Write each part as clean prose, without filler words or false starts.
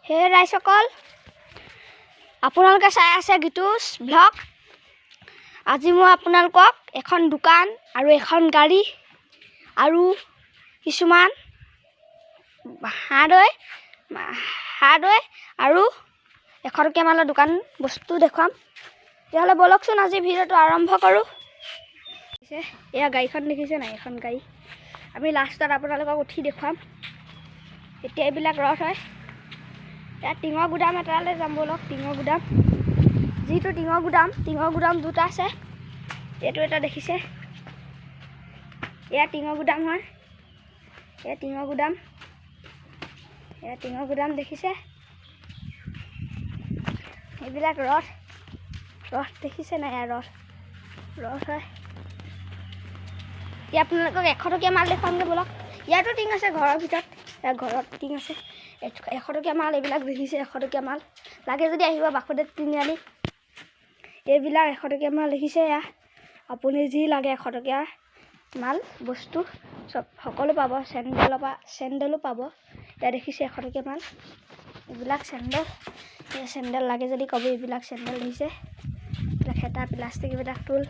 হে ৰাইজসকল, আপোনালোকে চাই আছে গীতুছ ব্লগ। আজি মই আপোনালোকক এখন দোকান আৰু এখন গাড়ী আৰু কিছুমান হাৰ্ডৱেৰ আৰু 100 টকীয়া মালৰ দোকান বস্তু দেখুৱাম। তেতিয়াহ'লে ব'লকচোন, আজি ভিডিঅ'টো আৰম্ভ কৰোঁ। এয়া গাড়ীখন দেখিছে নাই? এখন গাড়ী আমি লাষ্টত আপোনালোকক উঠি দেখুৱাম। এতিয়া এইবিলাক ৰথ হয়। ইয়াত টিঙৰ গুদাম এটালৈ যাম ব'লক। টিঙৰ গুদাম, যিটো টিঙৰ গুদাম, টিঙৰ গুদাম দুটা আছে। এইটো এটা দেখিছে, এয়া টিঙৰ গুদাম হয়। এয়া টিঙৰ গুদাম, এয়া টিঙৰ গুদাম দেখিছে। এইবিলাক ৰথ, ৰথ দেখিছে নাই? এয়া ৰথ, ৰথ হয়। এতিয়া আপোনালোকক 100 টকীয়া মাল দেখুৱামগৈ ব'লক। ইয়াতো টিং আছে, ঘৰৰ ভিতৰত ইয়াত ঘৰত টিং আছে। 100 টকীয়া মাল এইবিলাক দেখিছে। 100 টকীয়া মাল লাগে যদি আহিব বাসুদেৱ তিনিআলি। এইবিলাক 100 টকীয়া মাল দেখিছে। এয়া আপুনি যি লাগে 100 টকীয়া মাল বস্তু চব সকলো পাব। চেণ্ডেলৰ পৰা চেণ্ডেলো পাব। এয়া দেখিছে 100 টকীয়া মাল, এইবিলাক চেণ্ডেল। এই চেণ্ডেল লাগে যদি ক'ব। এইবিলাক চেণ্ডেল দেখিছে, এইবিলাক হেতা, প্লাষ্টিক, এইবিলাক টুল।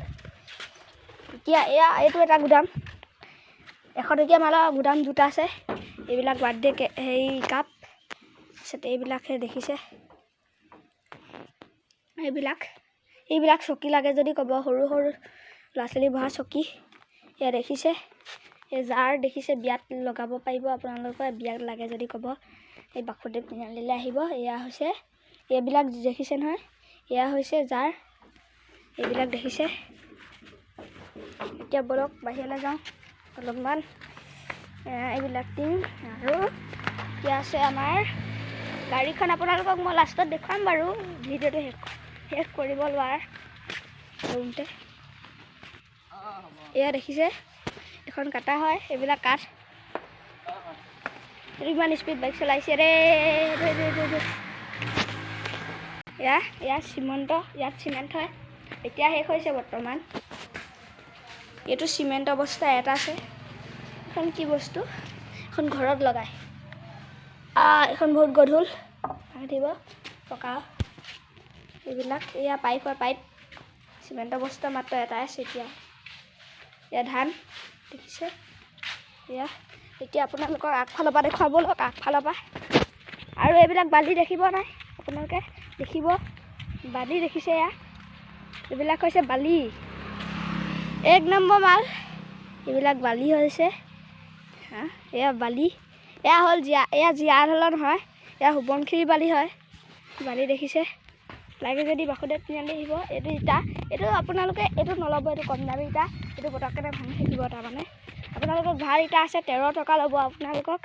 এতিয়া এয়া এইটো এটা গুদাম, 100 টকীয়া মালৰ গুদাম দুটা আছে। এইবিলাক বাৰ্থডে হেৰি কাপ। তাৰপিছত এইবিলাকহে দেখিছে। এইবিলাক এইবিলাক চকী লাগে যদি ক'ব, সৰু সৰু ল'ৰা ছোৱালী বহা চকী। এয়া দেখিছে, এই জাৰ দেখিছে, বিয়াত লগাব পাৰিব আপোনালোকে। বিয়াত লাগে যদি ক'ব, এই বাসুদেৱ তিনিআলিলৈ আহিব। এয়া হৈছে, এইবিলাক দেখিছে নহয়, এয়া হৈছে জাৰ, এইবিলাক দেখিছে। এতিয়া ব'লক, বাহিৰলৈ যাওঁ অলপমান। এইবিলাক টিং আৰু এতিয়া আছে আমাৰ গাড়ীখন। আপোনালোকক মই লাষ্টত দেখুৱাম বাৰু, ভিডিঅ'টো শেষ শেষ কৰিব লোৱাৰ কৰোঁতে। এয়া দেখিছে, এখন কাটা হয়, এইবিলাক কাঠ। এইটো ইমান স্পীড বাইক চলাইছে ৰে। এইটো, এইটো, এইটো, এইটো। এয়া এয়া চিমেণ্ট, ইয়াত চিমেণ্ট হয়। এতিয়া শেষ হৈছে বৰ্তমান। এইটো চিমেণ্ট অৱস্থা এটা আছে। এখন কি বস্তু? এখন ঘৰত লগায়। এখন বহুত গধুৰ, ভাঙি থাকিব পকা। এইবিলাক এয়া পাইপ হয়, পাইপ। চিমেণ্টৰ বস্তা মাত্ৰ এটাই আছে এতিয়া। এয়া ধান দেখিছে। এয়া এতিয়া আপোনালোকক আগফালৰ পৰা দেখুৱাব লওক, আগফালৰ পৰা। আৰু এইবিলাক বালি দেখিব নাই আপোনালোকে? দেখিব, বালি দেখিছে। এয়া এইবিলাক হৈছে বালি, এক নম্বৰ মাল। এইবিলাক বালি হৈছে। হা, এয়া বালি, এয়া হ'ল জীয়া, এয়া জীয়া ঢলৰ নহয়, এয়া সোৱণশিৰি বালি হয়। বালি দেখিছে। লাগে যদি বাসুদেৱ তিনিআলি আহিব। এইটো ইটা, এইটো আপোনালোকে এইটো নল'ব, এইটো কম দামী ইটা। এইটো পটককেনে ভাঙি থাকিব। তাৰমানে আপোনালোকক ভাল ইটা আছে, 13 টকা ল'ব আপোনালোকক,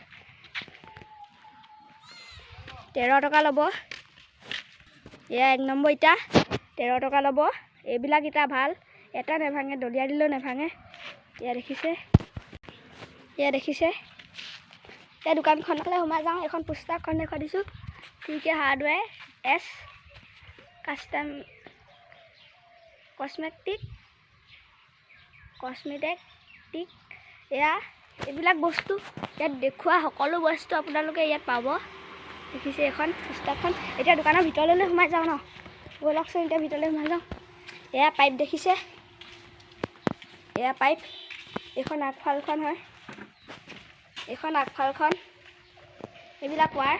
13 টকা ল'ব। এয়া এক নম্বৰ ইটা, 13 টকা ল'ব। এইবিলাক ইটা ভাল, এটা নেভাঙে, দলিয়াই দিলেও নেভাঙে। এয়া দেখিছে, এয়া দেখিছে। এই দোকানখনলৈ সোমাই যাওঁ। এখন পোষ্টাৰখন দেখুৱাই দিছোঁ, টি কে হাৰ্ডৱেৰ এছ কাষ্টাম কচমেটিক কচমেটিক। এয়া এইবিলাক বস্তু, ইয়াত দেখুওৱা সকলো বস্তু আপোনালোকে ইয়াত পাব। দেখিছে এইখন পোষ্টাৰখন। এতিয়া দোকানৰ ভিতৰলৈ সোমাই যাওঁ ন? ব'লকচোন, এতিয়া ভিতৰলৈ সোমাই যাওঁ। এয়া পাইপ দেখিছে, এয়া পাইপ। এইখন আগফালখন হয়, এইখন আগফালখন। এইবিলাক ৱাৰ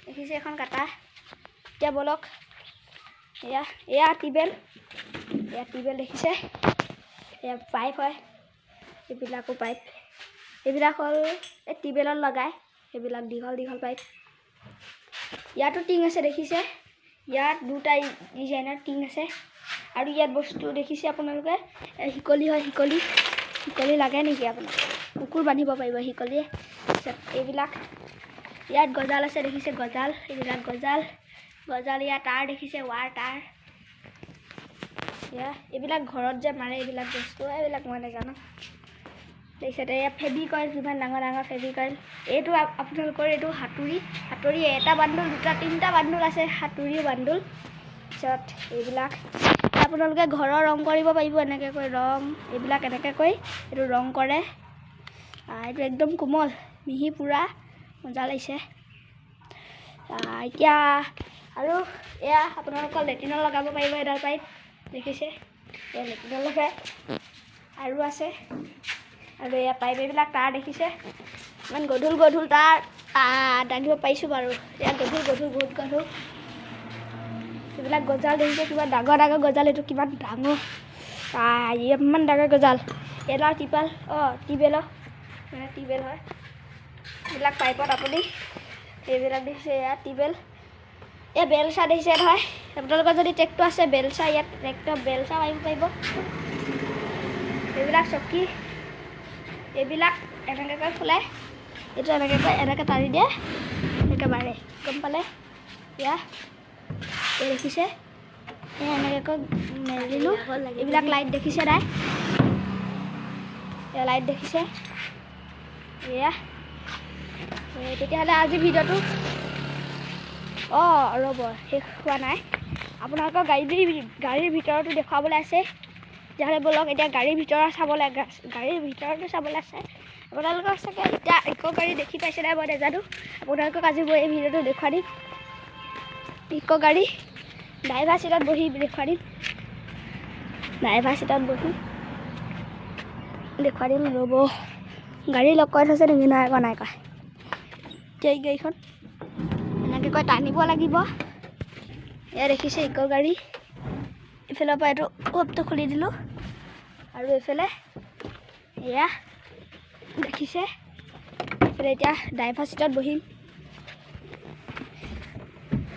দেখিছে, এখন কাটা। এতিয়া ব'লক। এয়া এয়া টিউবৱেল, এয়া টিউবৱেল দেখিছে। এয়া পাইপ হয়, এইবিলাকো পাইপ। এইবিলাক হ'ল এই টিউবৱেলত লগায় সেইবিলাক দীঘল দীঘল পাইপ। ইয়াতো টিং আছে দেখিছে। ইয়াত দুটা ডিজাইনৰ টিং আছে। আৰু ইয়াত বস্তু দেখিছে আপোনালোকে, এই শিকলি হয়, শিকলি। শিকলি লাগে নেকি আপোনাক? কুকুৰ বান্ধিব পাৰিব শিকলিয়ে। তাৰপিছত এইবিলাক ইয়াত গজাল আছে দেখিছে, গজাল, এইবিলাক গজাল, গজাল। ইয়াত তাঁৰ দেখিছে, ৱাৰ তাঁৰ। এয়া এইবিলাক ঘৰত যে মাৰে এইবিলাক বস্তু, এইবিলাক মই নাজানো। তাৰপিছত এয়া ফেবিকইল, কিমান ডাঙৰ ডাঙৰ ফেবিকইল। এইটো আপোনালোকৰ এইটো হাতুৰী, হাতুৰী এটা বান্দোল, দুটা, তিনিটা বান্দোল আছে, হাতুৰীও বান্দোল। পিছত এইবিলাক আপোনালোকে ঘৰৰ ৰং কৰিব পাৰিব এনেকৈ কৰি ৰং, এইবিলাক এনেকৈ কৰি এইটো ৰং কৰে। এইটো একদম কোমল, মিহি, পূৰা মজা লাগিছে। এতিয়া আৰু এয়া আপোনালোকৰ লেট্ৰিনত লগাব পাৰিব এডাল পাইপ, দেখিছে, এয়া লেট্ৰিনত লগাই আৰু আছে। আৰু এয়া পাইপ, এইবিলাক তাঁৰ দেখিছে, ইমান গধুৰ গধুৰ তাঁৰ দাঙিব পাৰিছোঁ বাৰু। এয়া গধুৰ গধুৰ, বহুত গধুৰ। এইবিলাক গজাল দেখিছে, কিমান ডাঙৰ ডাঙৰ গজাল, এইটো কিমান ডাঙৰ, ইমান ডাঙৰ গজাল। এডাল টিপাল, অঁ, টিউবৱেলৰ, মানে টিউবৱেল হয় এইবিলাক পাইপত। আপুনি এইবিলাক দেখিছে, এয়া টিউবৱেল। এই বেলচা দেখিছে নহয়, আপোনালোকৰ যদি ট্ৰেক্টৰ আছে, বেলচা, ইয়াত ট্ৰেক্টৰ বেলচা মাৰিব পাৰিব। এইবিলাক চকী, এইবিলাক এনেকৈ খোলে, এইটো এনেকৈ এনেকৈ টানি দিয়ে, এনেকৈ মাৰে, গম পালে? এয়া এই দেখিছে, এই এনেকৈ মেলিলোঁ। এইবিলাক লাইট দেখিছে নাই? এয়া লাইট দেখিছে এয়া। তেতিয়াহ'লে আজি ভিডিঅ'টো, অঁ, ৰ'ব, শেষ হোৱা নাই। আপোনালোকৰ গাড়ীৰ ভিতৰতো দেখুৱাবলৈ আছে। তেতিয়াহ'লে ব'লক, এতিয়া গাড়ীৰ ভিতৰত চাবলৈ, গাড়ীৰ ভিতৰতো চাবলৈ আছে। আপোনালোকৰ চাগে এতিয়া ইক' গাড়ী দেখি পাইছে নাই মই নাজানো। আপোনালোকক আজি মই এই ভিডিঅ'টো দেখুৱাই দিম। ইক' গাড়ী ড্ৰাইভাৰ চিটত বহি দেখুৱাই দিম, ড্ৰাইভাৰ চিটত বহি দেখুৱাই দিম। ৰ'ব, গাড়ী লক কৰি থৈছে নেকি? নাই কৰা, নাই কৰা। এতিয়া এই গাড়ীখন এনেকৈ কৈ টানিব লাগিব। এয়া দেখিছে ইক' গাড়ী। ইফালৰ পৰা এইটো হুপটো খুলি দিলোঁ আৰু এইফালে এয়া দেখিছে। এইফালে এতিয়া ড্ৰাইভাৰ চিটত বহিম।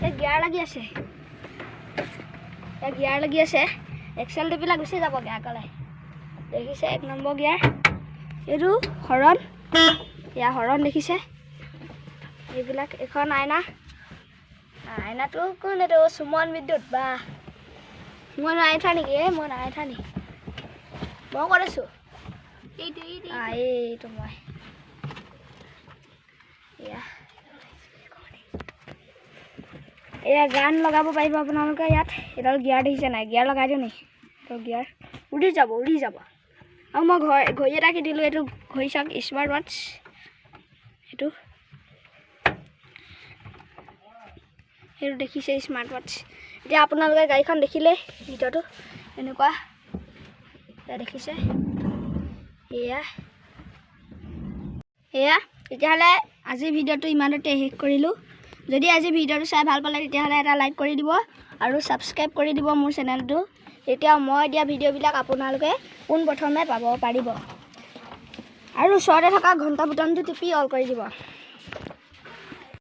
এই গিয়াৰ লাগি আছে, এয়া গিয়াৰ লাগি আছে। এক্সেল টিপিলে গুচি যাবগৈ আগলৈ। দেখিছে, 1 নম্বৰ গিয়াৰ। এইটো হৰণ, এয়া হৰণ দেখিছে। এইবিলাক এইখন আইনা। আইনাটো কোন? এইটো সুমন বিদ্যুৎ বা মই নাই উঠা নেকি? এই মই নাই উঠা নেকি? মই ক'ত আছোঁ? এইটো, এইটো। এইটো মই। এয়া এয়া গান লগাব পাৰিব আপোনালোকে ইয়াত। এডাল গিয়াৰ দেখিছে নাই? গিয়াৰ লগাই দিওঁ নেকি? এইটো গিয়াৰ, উৰি যাব, উৰি যাব। আৰু মই ঘড়ী এটা কিনিলোঁ। এইটো ঘড়ী চাওক, স্মাৰ্ট ৱাটচ এইটো। সেইটো দেখিছে, স্মাৰ্ট ৱাটচ। এতিয়া আপোনালোকে গাড়ীখন দেখিলে, ভিতৰটো এনেকুৱা। এয়া দেখিছে এয়া। এয়া তেতিয়াহ'লে আজিৰ ভিডিঅ'টো ইমানতে শেষ কৰিলোঁ। যদি আজি ভিডিঅ'টো চাই ভাল পালে, তেতিয়াহ'লে এটা লাইক কৰি দিব আৰু ছাবস্ক্ৰাইব কৰি দিব মোৰ চেনেলটো। তেতিয়া মই দিয়া ভিডিঅ'বিলাক আপোনালোকে পোনপ্ৰথমে পাব পাৰিব। আৰু ওচৰতে থকা ঘণ্টা বুটামটো টিপি অল কৰি দিব।